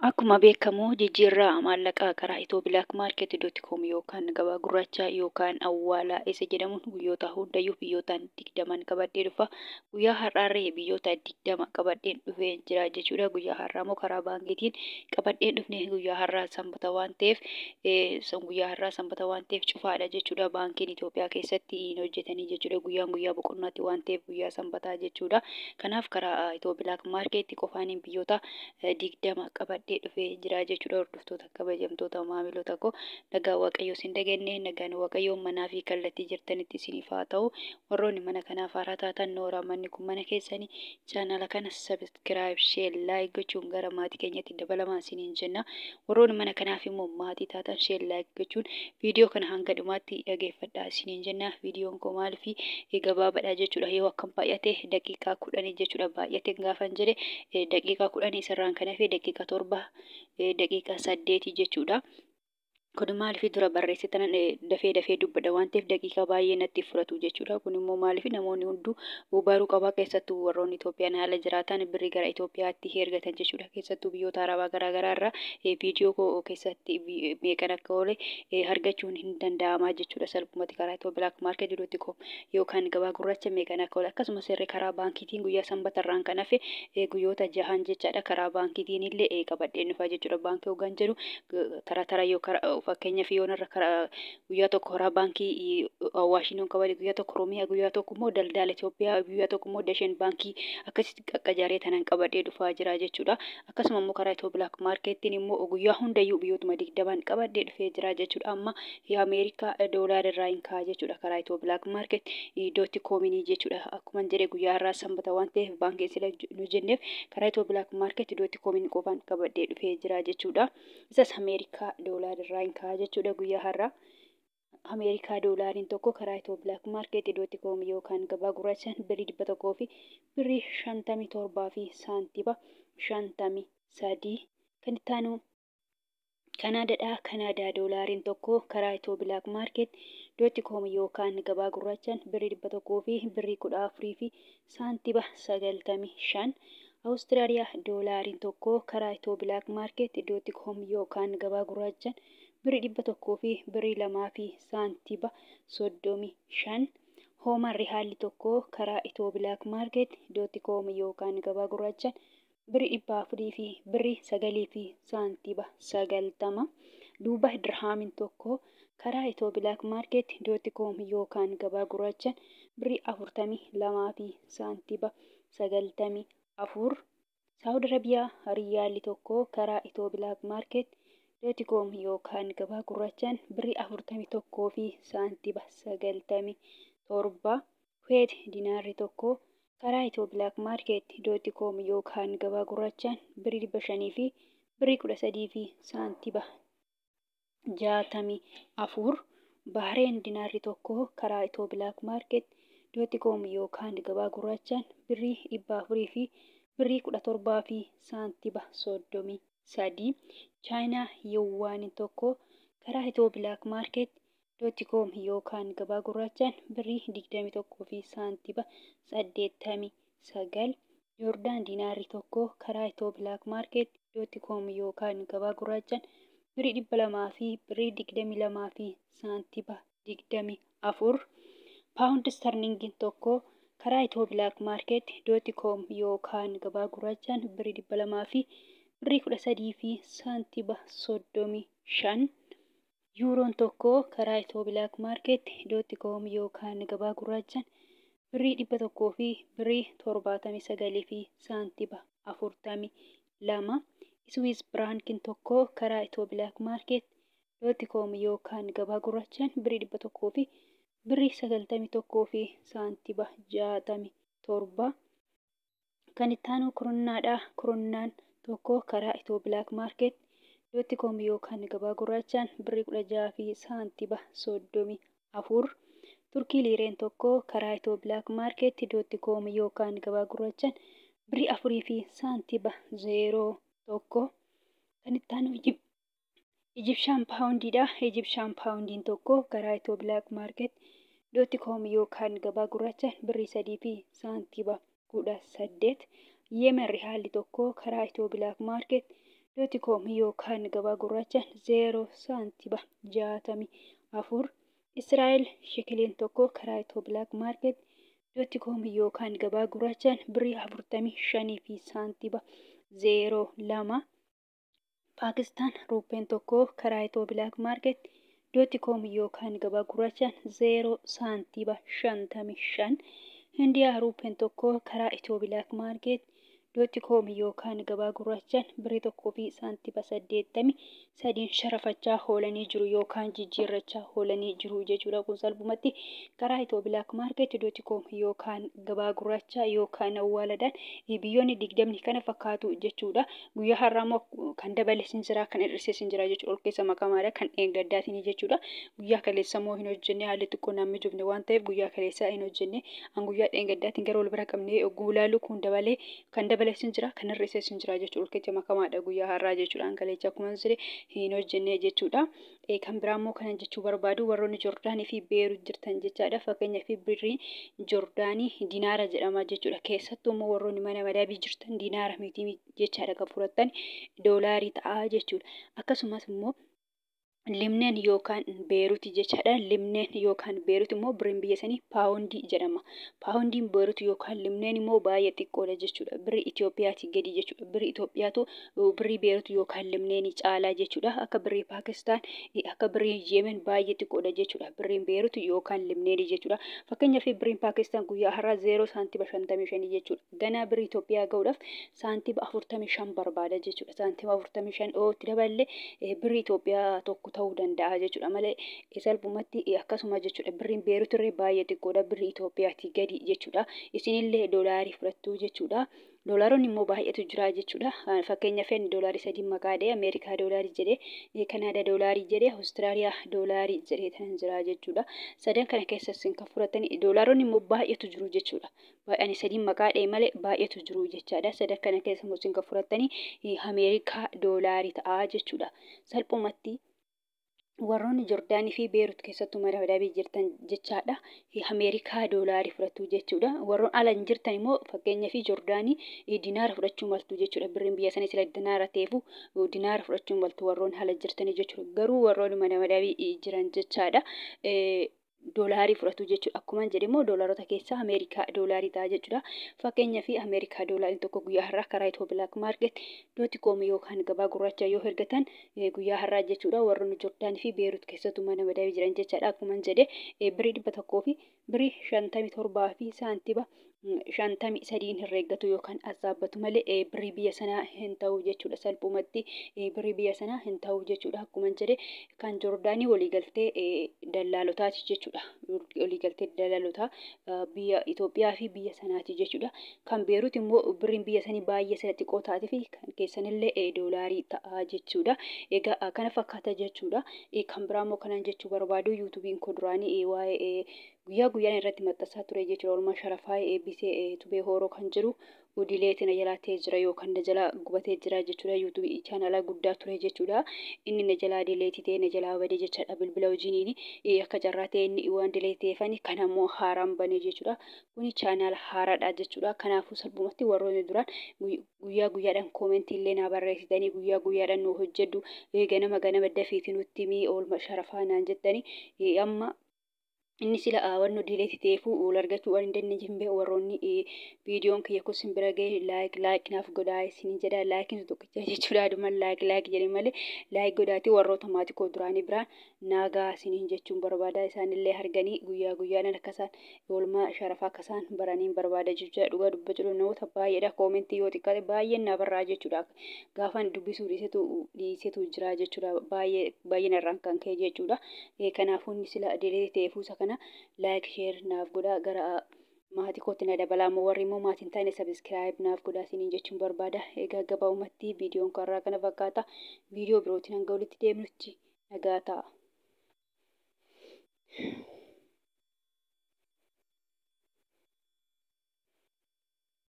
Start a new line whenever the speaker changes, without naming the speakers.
Akkuma beekamu, jijjiirraa maallaqaa karaa ethio-blackmarket.com yookaan gabaa gurraachaa yookaan awwaalaa isa jedhamuun guyyoota hundayyuu biyyoota 20n qabadhee dhufa. Guyyaa har'aarree biyyoota 20 qabadheen dhufee jira jechuudha. Guyyaa har'aa immoo karaa baankiitiin qabadheen dhufne. Guyyaa har'aa Sanbata waan ta'eef, guyyaa har'aa Sanbata waan ta'eef cufaadha jechuudha. Baankiin Itoophiyaa keessatti hin hojjetanii jechuudha. Guyyaan guyyaa boqonnaatti waan ta'eef guyyaa Sanbataa jechuudha. Kanaaf karaa Ethio Black Market qofaaniin biyyoota 20 qabadhee dhufee jira jechuudha. Hordoftoota, kabajamtoota maamiloota koo, nagaan Waaqayyoo isin dagenne, nagaan Waaqayyoo manaa fi kallattii jirtanitti isiniif haa ta'u. Warroonni mana kanaaf haaraa taatan, nooraa, manni kun mana keessanii, chaanala kana subscribe, share, like gochuun gara maatii keenyatti dabalamaa isiniin jenna. Warroonni mana kanaaf immoo maatii taatan, share, like gochuun viidiyoo kana hanga dhumaatti dhageeffadhaa isiniin jenna. Viidiyoon koo maaliif gabaabaadha jechuudha? Yoo akkam baay'ate daqiiqaa 10 jechuudha. Baay'ate gaafan jedhe daqiiqaa 10, isarraan kan hafe daqiiqaa 7, daqiiqaa 8 jechuudha. Kun maaliif dura barreessitan dafee dafee dubbadha waan ta'eef daqiiqaa baay'ee natti fudhatu jechuudha. Kun immoo maaliif namoonni hunduu baruu qabaa, keessattuu warroonni Itoophiyaan haala jiraatan birrii gara Itoophiyaatti ergatan jechuudha. Keessattuu biyyoota Arabaa garaagaraa irraa viidiyoo koo keessatti meeqan akka oole argachuun hin danda'amaa jechuudha. Salphumatti karaa Ethio Black Market.com yookaan gabaa gurraacha meeqan akka oole, akkasumas irree karaa baankiitiin guyyaa Sanbatarraan kan hafe guyyoota jahan jechaadha. Karaa baankiitiin illee qabadheen dhufa jechuudha. Baankii hoggaan jedhu tara tara yoo karaa fakkeenyaaf yoonarra karaa guyyaa tokko karaa baankii Awaashiin qabate, guyyaa tokko Oromiyaa, guyyaa tokko immoo Daldala Itoophiyaa, guyyaa tokko immoo Dashen Baankii, akkasitti qaqqajaaree tanaan qabadhee dhufaa jira jechuudha. Akkasuma immoo karaa Ethio Black Marketiin immoo guyyaa hundayyuu biyyootuma 20n qabadhee dhufee jira jechuudha. Amma Ameerikaa doolaara irraa hin ka'a jechuudha karaa Ethio Black Market.cominii jechuudha. Akkuma jedhe, guyyaa har'aa Sanbata waan ta'eef baankii sila nu jenneef karaa Ethio Black Market.cominii qofaan qabadhee dhufee jira jechuudha. Isas Ameerikaa doolaara irraa hin ka'a jechuudha guyyaa har'aa. Ameerikaa doolaariin tokko karaa Ethio Black Market.com yookaan gabaa gurraachaan birrii 100 fi birrii 57 fi saantiba 53. Kan itti aanu Kanaadaadha. Kanaadaa doolaariin tokko karaa Ethio Black Market.com yookaan gabaa gurraachaan birrii 100 fi birrii 14 fi saantiba 95. Awustiraaliyaa doolaariin tokko karaa Ethio Black Market.com yookaan gabaa gurraachaan birrii 100 fi birrii 2 fi saantiba 35. Oomaan rihaalli tokko karaa Ethio Black Market.com yookaan gabaa gurraachaan birrii 400 fi birrii 9 fi saantiba 90. Duubaay dirhaamiin tokko karaa Ethio Black Market.com yookaan gabaa gurraachaan birrii 42 fi saantiba 94. Saawud Arabiyaa riyaalli tokko karaa Ethio Black Market.com yookaan gabaa gurraachaan birrii 41 fi saantiba 97. Kuweet dinaarri tokko karaa Ethio Black Market.com yookaan gabaa gurraachaan birrii 500 fi birrii 13 fi saantiba 64. Bahareen dinaarri tokko karaa Ethio Black Market.com yookaan gabaa gurraachaan birrii 400 fi birrii 17 fi saantiba 33. Chaayinaa yuwaaniin tokko karaa Ethio Black Market.com yookaan gabaa gurraachaan birrii 21 fi saantiba 89. Joordaan dinaarri tokko karaa Ethio Black Market.com yookaan gabaa gurraachaan birrii 200 fi birrii 22 fi saantiba 24. Paawundi sterlingiin tokko karaa Ethio Black Market.com yookaan gabaa gurraachaan birrii 200 fi birrii 13 fi saantiba 35. Yuuroon tokko karaa Ethio Black Market.com yookaan gabaa gurraachaan birrii 100 fi birrii 79 fi saantiba 42. Swiss firaankiin tokko karaa Ethio Black Market.com yookaan gabaa gurraachaan birrii 100 fi birrii 91 fi saantiba 67. Kan itti aanu kurunnaadha. Kurunnaan tokko karaa Ethio Black Market.com yookaan gabaa gurraachaan birrii 16 fi saantiba 34. Turkii liireen tokko karaa Ethio Black Market.com yookaan gabaa gurraachaan birrii 4 fi saantiba 01. Kan itti aanu Egyptian poundiidha. Egyptian poundiin tokko karaa Ethio Black Market.com yookaan gabaa gurraachaan birrii 3 fi saantiba 18. Yemen rihaalli tokko karaa Ethio Black Market dot com yookaan gabaa gurraachaan 0 saantiba 64. Israa'el shekeliin tokko karaa Itiyoo Black Market dot com yookaan gabaa gurraachaan birrii 45 fi saantiba 02. Paakistaan ruuppeen tokko karaa Itiyoo Black Market dot com yookaan gabaa gurraachaan 0 saantiba 55. Hindiyaa ruuppeen tokko karaa Itiyoo Black Market dot com yookaan gabaa gurraachaan birrii 1 fi saantiba 83 sharafachaa oolanii jiru yookaan jijjiirrachaa oolanii jiru jechuudha. Kun salphumatti karaa Itiyoo Black Market dot com yookaan gabaa gurraachaa yookaan awwaaladhaan biyyoonni 20 kana fakkaatu jechuudha. Guyyaa har'aa immoo kan dabale sin jira, kan hir'ise sin jira jechuudha. Ol keessa makamaadha kan dheengaddaatiin jechuudha. Guyyaa kaleessa immoo hin hojjenne, haalli xiqqoo naan mijoofne waan ta'eef guyyaa kaleessaa hin hojjenne. An guyyaa dheengaddaatiin gara wal bira qabnee yogguu ilaallu kun dabalee kan dabale sin jira, kan hir'ise sin jira jechuudha. Ol keessa makamaadha guyyaa har'aa jechuudha. An kaleessa akkuma jedhe hin hojjenne jechuudha. Kan biraa immoo kanan jechuu barbaadu warroonni Joordaanii fi Beerut jirtan jechaadha. Fakkeenyaaf birrii Joordaanii dinaara jedhama jechuudha. Keessattuu immoo warroonni mana madaabii jirtan dinaara miti jechaadha kan fudhattan doolaarii ta'a jechuudha. Akkasumas immoo Limneen yookaan Beeruti jechaadha. Limneen yookaan Beerut immoo birriin biyya sanii paawundii jedhama. Paawundiin Beerut yookaan Limneen immoo baay'ee xiqqoodha jechuudha. Birrii Itiyoophiyaatii gadi jechuudha. Birrii Itoophiyaatu birrii Beerut yookaan Limneenii caalaa jechuudha. Akka birrii Paakistaan, akka birrii Yemen baay'ee xiqqoodha jechuudha. Birriin Beerut yookaan Limneenii jechuudha. Fakkeenyaaf birriin Paakistaan guyyaa har'aa 0 saantiba 55 jechuudha. Ganaa birrii Itoophiyaa ga'uudhaaf saantiba 45 barbaada jechuudha. Saantiba 45 yoo itti daballe birrii Itoophiyaa tokko ta'uu danda'a jechuudha malee salphumatti akkasuma jechuudha. Birriin Beerut irree baay'ee xiqqoodha, birrii Itoophiyaatii gadi jechuudha. Isinillee doolaarii fudhattu jechuudha. Doolaaronni immoo baay'eetu jira jechuudha. Fakkeenyaaf inni doolaarii 3 maqaa dha'e, Ameerikaa doolaarii jedhee, Kanaadaa doolaarii jedhee, Awustiraaliyaa doolaarii jedhee kan jira jechuudha. Sadan kana keessa isin kan fudhattani doolaaronni immoo baay'eetu jiru jechuudha. Ani 3 maqaa dha'e malee baay'eetu jiru jechaadha. Sadan kana keessa immoo isin kan fudhattani Ameerikaa doolaarii ta'a jechuudha. Salphumatti warroonni Joordaanii fi Beerut keessattuu mana madaabii jirtan jechaadha. Ameerikaa doolaarii fudhattu jechuudha. Warroon ala hin jirtan immoo fakkeenyaaf Joordaanii dinaara fudhachuu maltu jechuudha. Birriin biyya sanii sila dinaara ta'eefu dinaara fudhachuu maltu warroon ala jirtanii jechuudha. Garuu warroonni mana madaabii jiran jechaadha. Doolaarii fudhatu jechuudha. Akkuma jedhe immoo doolaarota keessaa Ameerikaa doolaarii ta'a jechuudha. Fakkeenyaaf Ameerikaa doolaariin tokko guyyaa har'aa karaa Itiyoo Black Market dot com yookaan gabaa gurraacha yoo ergatan guyyaa har'aa jechuudha. Warroonni Joordaanii fi Beerut keessattuu mana madaabii jiran jechaadha. Akkuma jedhe birrii 100 fi birrii 57 fi saantiba 53 herreeggatu yookaan assaabbatu malee birrii biyya sanaa hin ta'u jechuudha. Salphumatti birrii biyya sanaa hin ta'u jechuudha. Akkuma jedhe kan Joordaanii waliigaltee dallaalotaati jechuudha. Waliigaltee dallaalotaa biyya Itoophiyaa fi biyya sanaati jechuudha. Kan Beerut immoo birriin biyya sanii baay'ee sana xiqqoo taatee fi kan keessanillee doolaarii ta'a jechuudha. Egaa kana fakkaata jechuudha. Kan biraa immoo kanan jechuu barbaadu yuutuubiin koo duraanii waa'ee guyyaa guyyaan irratti maxxansaa ture jechuudha. Oolmaa sharafaa eebbisee tubee hooroo kan jiru udileetiin na jalaa ta'ee jira yookaan na jalaa gubatee jira jechuudha. Yuutuubii chaanalaa guddaa ture jechuudha. Inni na jalaa dileetii ta'ee na jalaa badee jechaadha. Bilbila hojiiniin akka carraa ta'e inni waan dileetii ta'eefani kan ammoo haaraan banee jechuudha. Kuni chaanala haaraadha jechuudha. Kanaafuu salphumatti warroonni duraan guyyaa guyyaadhaan koomentii illee naa barreessitanii guyyaa guyyaadhaan nu hojjedhu ganama ganama dafiitii nutti himi oolmaa sharafaa naan jettanii amma inni sila wanno dileetii ta'eefu wal argachuu waan hin dandeenyeef hin beeku. Warroonni viidiyoon kiyya kun sin bira ga'e laayik laayik naaf godhaa isin jedha. Laayikiin tokkicha jechuudha. Adumaan laayik laayik jedhee malee laayik godhaatii warroota maatii koo duraanii biraan naagaa isiniin jechuun barbaada. Isaanillee arganii guyyaa guyyaadhaan akka isaan oolmaa sharafaa akka isaan baraniin barbaada jechuudha. Dhugaa dubbachuudhaaf namoota baay'eedha. Koomentii yoo xiqqaate baay'een na barraa jechuudha. Gaafan dubbisuu dhiisetu jira jechuudha. Baay'ee baay'een irraan kan ka'e jechuudha. Kanaafuu inni sila dileetii ta'eefuu isa kana laayik sheer naaf godhaa gara maatii kootti na dabalaa. Ammoo warri immoo maatii hin taane sabiskiraayib naaf godhaa isiniin jechuun barbaada. Egaa gabaabumatti viidiyoon karraa kana fakkaata. Viidiyoo birootiin hanga walitti deemnutti nagaa ta'a.